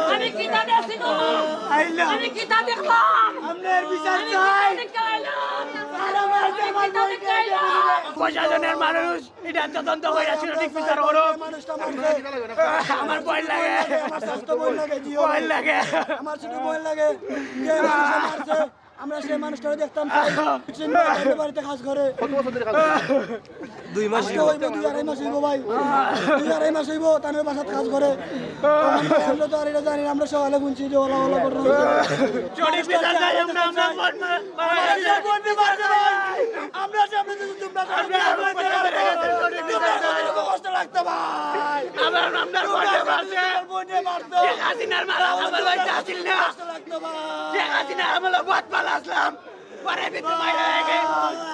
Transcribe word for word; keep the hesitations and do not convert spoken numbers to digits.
আমি কিতা দেখছি গো? আমি কিতা দেখলাম? আপনার বিচার চাই। প্রশাসনের মানুষ এটা তদন্ত করে সঠিক বিচার করো। মানুষটা মারছে। আমার ভয় লাগে। আমার স্বাস্থ্য ভয় লাগে, জিও। ভয় লাগে। আমার শুধু ভয় লাগে। যে মানুষটা মারছে, আমরা সেই মানুষটারে দেখতাম চাই। সে বাড়িতে কাজ করে। কত বছর ধরে কাজ করে? দুই মাস আজকে হইব। হইব দুই আড়াই মাস হইব ভাই। দুই আড়াই মাস হইব, তার বাসাত কাজ করে। আমরা তো আর এটা জানি না, আমরা সকালে শুনছি যে ওলা ওলা ঘটনা হয়েছে। চুরি বিচার চাই আমরা, আমরা ভোট মা-, আমরা সব ভোট দিয়ে পারতে ভাই। আমরা সামনে যদি তোমরা আমরা ভোট দিয়ে পারতে, কষ্ট লাগতো ভাই। আমরা নামদার ভোট দিয়ে পারতে। ভোট দিয়ে পারতে। শেখ হাসিনার মালা আমার ভাই আসিল না। কষ্ট লাগতো ভাই। শেখ হাসিনার আমলে ভোট পালা আসলাম। পরে বিদ্যুৎ মাইরা লাগে।